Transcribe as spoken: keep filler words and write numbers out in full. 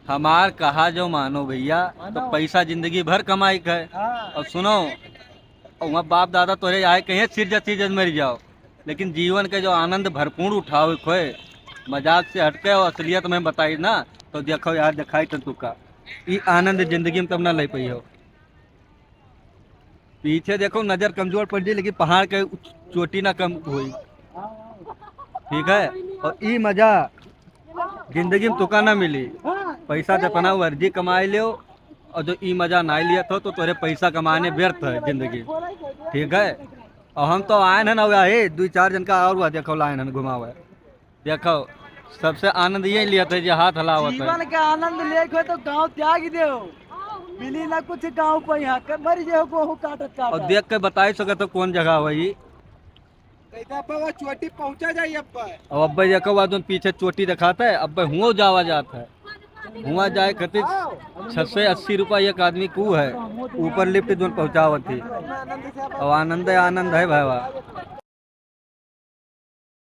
हमार कहा जो मानो भइया, तो मानो। पैसा जिंदगी भर कमाई का है। हाँ। और सुनो, और वहाँ बाप दादा तोरे आए कहे सिर जस सिर जस मर जाओ, लेकिन जीवन के जो आनंद भरपूर उठावे खोए, मजाक से हटके और असलियत में बताई ना, तो देखो यार, दिखाई तो तुका, ई आनंद जिंदगी में तब ना ले पाई हो। पीछे देखो, नजर कमजोर पड़ जाई, लेकिन पहाड़ के चोटी ना कम होई। ठीक है, और ई मजा जिंदगी में तुका ना मिली। पैसा जितना वर्जी कमाई लियो, और जो ई मजा ना लियत हो, तो तोरे पैसा कमाने व्यर्थ है जिंदगी। ठीक है, और हम तो आए हैं ना, वह है, दो चार जन का और हुआ, देखो, लाइन है, घुमावा है। देखो, सबसे आनंद ये लियत है, जो हाथ हलावत है। जीवन का आनंद लेके हो तो गाँव त्याग दे हो, मिली ना कुछ गाँव पर, यहाँ के मर जाओ, गोहूँ काटत काटत। और देख के बताई सकत हो कौन जगह है ई। कैसे अब्बा वो चोटी पहुँचा जाई अब्बा? अब अब्बा देखो, वह जोन पीछे चोटी दिखाता है, अब्बा हुआ जावा जाता है, हुआ जाए खातिर छः सौ अस्सी रुपया एक आदमी को है, ऊपर लिफ्ट जोन पहुँचावत थी। अब आनंद है, आनंद है भाई, वाह।